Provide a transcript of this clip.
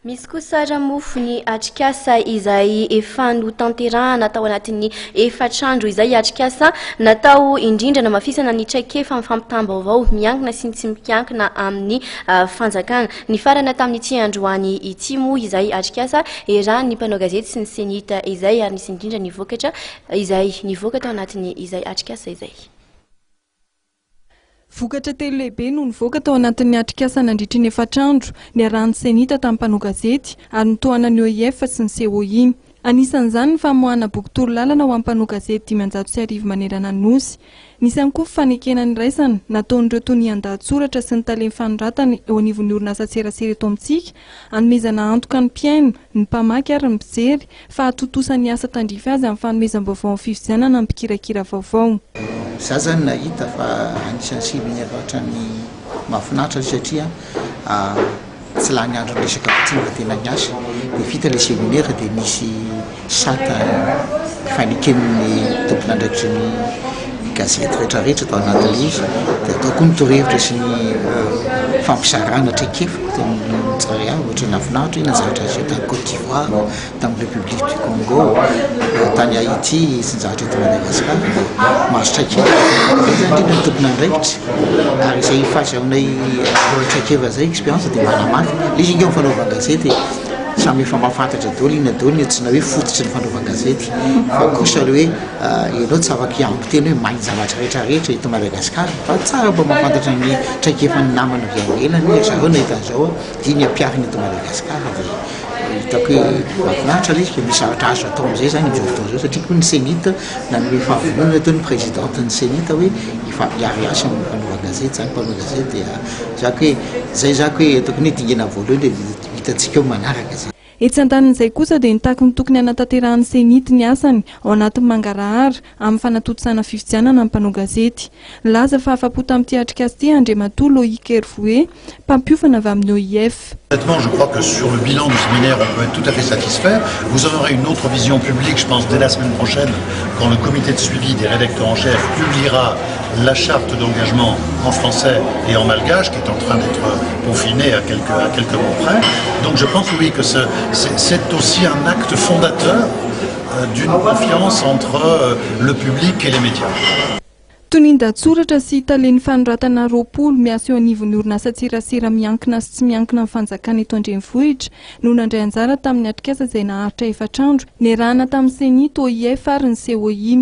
Misy kosa ara mofo ny atrikasa izay efa notanterahana tao anatin'ny efatr'andro izay atrikasa natao indrindra namafisana ny traikefa amin'ny fampitam-baovao miankina sy ny tsy miankina amin'ny fanjakana. Nifarana tamin'ity androany ity moa izay atrikasa iarahan'ny mpanao gazety sy ny Cenit izay ary nisy indrindra ny vokatra izay nivoaka tao anatin'izay atrikasa izay. Vokatra telo lehibe no nivoaka tao anatin'ny atrikasa nandritry ny efatr'andro, niarahan'ny Cenit tamin'ny mpanao gazety ary notohanan'ny OIF sy ny COI. Anisan'izany ny famoahana boky torolalana ho an'ny mpanao gazety 1500 manerana ny Nosy. Nisy ihany koa fifanekena niraisana nataon'ireo tonian-dahatsoratra sy ny talen'ny fanoratana eo anivon'ny orinasan-tserasera eto amintsika hanomezana antoka ny mpihaino, ny mpamaky ary ny mpijery fa hahatontosa ny asa tandrify azy amin'ny fanomezam-baovao amin'ny fifidianana ny mpikirakira vaovao. Za zany nahita fa anisan'ny séminaire ohatran'ny mahafinaritra io satria tsy lany andro niresaka fotsiny fa tena niasa, dia vita ilay séminaire dia nisy sata nifaneken'ny tompon'andraikitry ny gazety rehetra rehetra tao anatin'ilay izy, dia tao koa ny torohevitra sy ny fampizarana traikefa tamin'ny tsirairay avy, ohatran'ny nahafinaritra hoe nanjary azy tany Côte d'Ivoire, tamin'ny République du Congo, tany Haïti sy ny zavatra eto Madagascar dia mahazo traikefa. Izay izany indrindra ny tompon'andraikitra ary izay fahazahoanay traikefa izay, expérience dia manamafy. Ilay izy ange amin'ny fanaovan-gazety samy efa mahafantatra daholo inona daholo ny antsoina hoe fototry ny fanaovan-gazety fa kosa ilay hoe ianao tsy afaka hihambo tena hoe mahay ny zavatra rehetra rehetra eto Madagasikara fa tsara mba mahafantatra ny traikefan'ny namana avy any ivelany hoe ry zareo nahita an'izao dia ny ampiharina eto Madagasikara dia Hitako hoe mahafinaritra ilay izy fa misy zavatra azo atao amin'izay izany amin'izao fotoana izao satria koa ny Cenit nanome fahavononana teo ny présidente ny Cenit hoe efa hiara-hiasa amin'ny mpanaova-gazety izany mpanao gazety dia zako hoe izay zako hoe tokony hoe dingana voalohany dia hitantsika eo manaraka izay. Etsy andanin'izay kosa dia nitaky ny tokony hanatanterahan'ny Cenit ny asany ao anatin'ny mangarahara amin'ny fanatontosana fifidianana ny mpanao gazety. Nilaza fa afa-po tamin'ity atrikasa ity Andriamatoa Loïc Hervouet, mpampiofana avy amin'ny OIF. Honnêtement, je crois que sur le bilan du séminaire, on peut être tout à fait satisfait. Vous en aurez une autre vision publique, je pense, dès la semaine prochaine, quand le comité de suivi des rédacteurs en chef publiera la charte d'engagement en français et en malgache, qui est en train d'être peaufinée à quelques, à quelques mots près. Donc je pense, oui, que c'est aussi un acte fondateur d'une confiance entre le public et les médias. Tonian-dahatsoratra sy talen'ny fanoratana 20 miasa eo anivon'ny orinasan-tserasera miankina sy tsy miankina amin'ny fanjakana eto an-drenivohitra no nandray anjara tamin'ny atrikasa izay naharitra efatr'andro, niarahana tamin'ny Cenit, OIF ary ny COI.